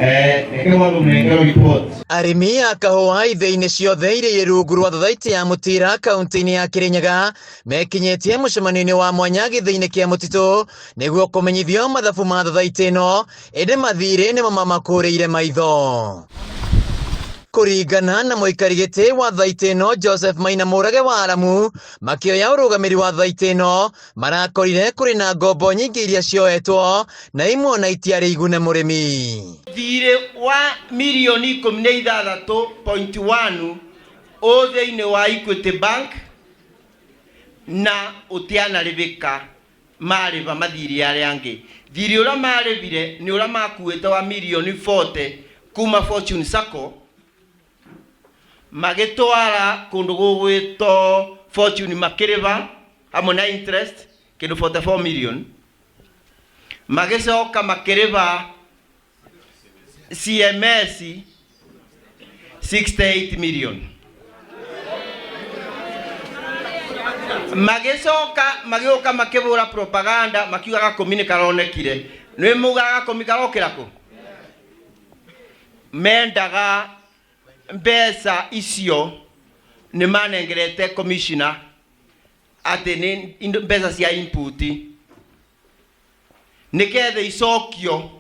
Reke mwanũnengero report. Arĩmi a kahũa ithĩi-inĩ ciothe iria irĩ rungu rwa thothaitĩ ya Mũtira kaunti-inĩ ya Kĩrĩnyaga mekinyĩtie mũcemanio-inĩ wa mwanya gĩthĩi-inĩ kĩa mũtitũ nĩguo kũmenyithio mathabu ma thothaitĩ ĩno ĩndĩ mathirĩ nĩmo mamakũrĩire maitho. Kũringana na mũikari gĩtĩ wa thaitĩ ĩno Joseph Maina Mũrage wa Aramu makĩoya ũrũgamĩri wa thaitĩ ĩno marakorire kũrĩ na ngombo nyingĩ iria cioetwo na imwe ona itiarĩ igune mũrĩmi. Thirĩ wa mirioni 16.1 ũ thĩinĩ wa Equity Bank na ũtianarĩbĩka marĩba mathirĩ arĩa angĩ. Thirĩ ũrĩa marĩbire nĩ ũrĩa makuĩte wa mirioni 40 kuma Fortune Sacco magĩtwara kũndũ gũgwĩtwo Fortune makĩrĩba hamwe na interest kĩndũ 44 million, magĩcoka makĩrĩba CMS 68 million, magĩcoka magĩũka makĩbũra propaganda makiuga gakũmi nĩ karonekire. Nĩ mugaga gakũmi karokĩra kũ? Mendaga mbeca icio nĩ manengerete commissioner atĩ nĩ mbeca cia input nĩgetha icokio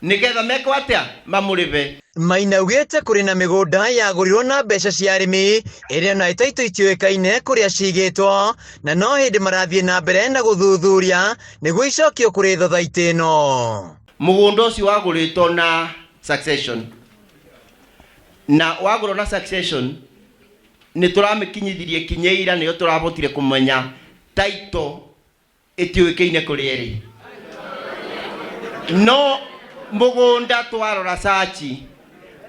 nĩgetha mekwo atĩa mamũrĩbe. Maina augĩte kũrĩ na mĩgũnda yagũrirwo na mbeca cia arĩmi ĩrĩa ona ĩtaitũ itiũĩkaine kũrĩa cigĩtwo na no hĩndĩ marathiĩ na mbere na gũthuthuria nĩguo icokio kũrĩ thothaitĩ ĩno. Mũgũnda ũcio wagũrĩtwo na succession, na wagũrwo na succession nĩ tũramĩkinyithirie kinyeira nĩyo tũrahotire kũmenya title ĩtiũĩkaine kũrĩa ĩrĩ, no mũgũnda twarora search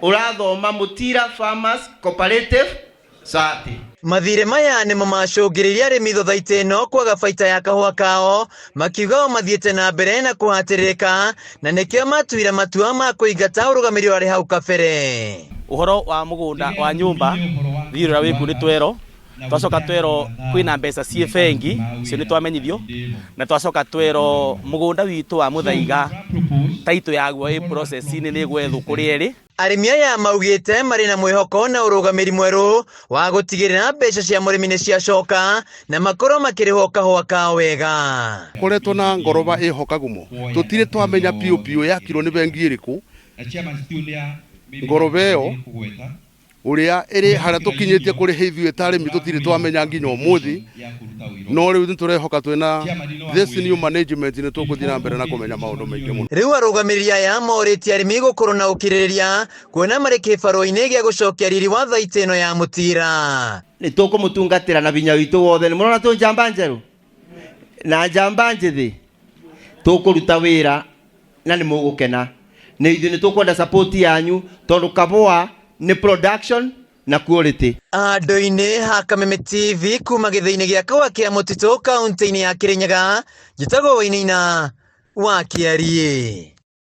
ũrathoma Mũtira Farmers Cooperative Society. Mathirĩ maya nĩmo macũngĩrĩirie arĩmi thothaitĩ ĩno kwaga baita ya kahũa kao, makiuga o mathiĩte na mbere na kũhatĩrĩrĩka na nĩkĩo matuire matua ma kũingata ũrũgamĩrĩri warĩ hau kabere. Ũhoro wa mũgũnda wa nyũmba thirĩ ũrĩa wĩkuo nĩ twero, twacoka twero kwĩna mbeca ciĩ bengi, icio nĩ twamenyithio, na twacoka twero mũgũnda witũ wa Mũthaiga title yaguo ĩ process-inĩ nĩ ĩgwethwo kũrĩa ĩrĩ. Arĩmi aya maugĩte marĩ na mwĩhoko na ũrũgamĩri mwerũ wa gũtigĩrĩra mbeca cia mũrĩmi nĩ ciacoka na makorwo makĩrĩhwo kahũa kao wega. Koretwo na ngoroba ĩho Kagumo, tũtirĩ twamenya biũ biũ yakirwo nĩ bengi ĩrĩkũ. Ngoroba ĩyo ũrĩa ĩrĩ harĩa tũkinyĩtie kũrĩha ithuĩ ta arĩmi tũtirĩ twamenya nginya ũmũthĩ, no rĩu nĩ tũrehoka twĩna this new management nĩ tũgũthiĩ na mbere na kũmenya maũndũ maingĩ mũno. Rĩu arũgamĩrĩri aya morĩtie arĩmi gũkorwo na ũkirĩrĩria kuona marĩ kĩbarũa-inĩ gĩa gũcokia riri wa thaitĩ ĩno ya Mũtira. Nĩ tũkũmũtungatĩra na binya witũ wothe. Nĩ mũrona twĩ njamba njerũ na njamba njĩthĩ, tũkũruta wĩra na nĩ mũgũkena. Nĩ ithuĩ nĩ tũkwenda support yanyu tondũ kabũa nĩ production na quality. Andũ-inĩ ha Kameme TV kuma gĩthĩi-inĩ gĩa kahũa kĩa mũtitũ kaunti-inĩ ya Kĩrĩnyaga, njĩtagwo Wainaina wa Kĩariĩ.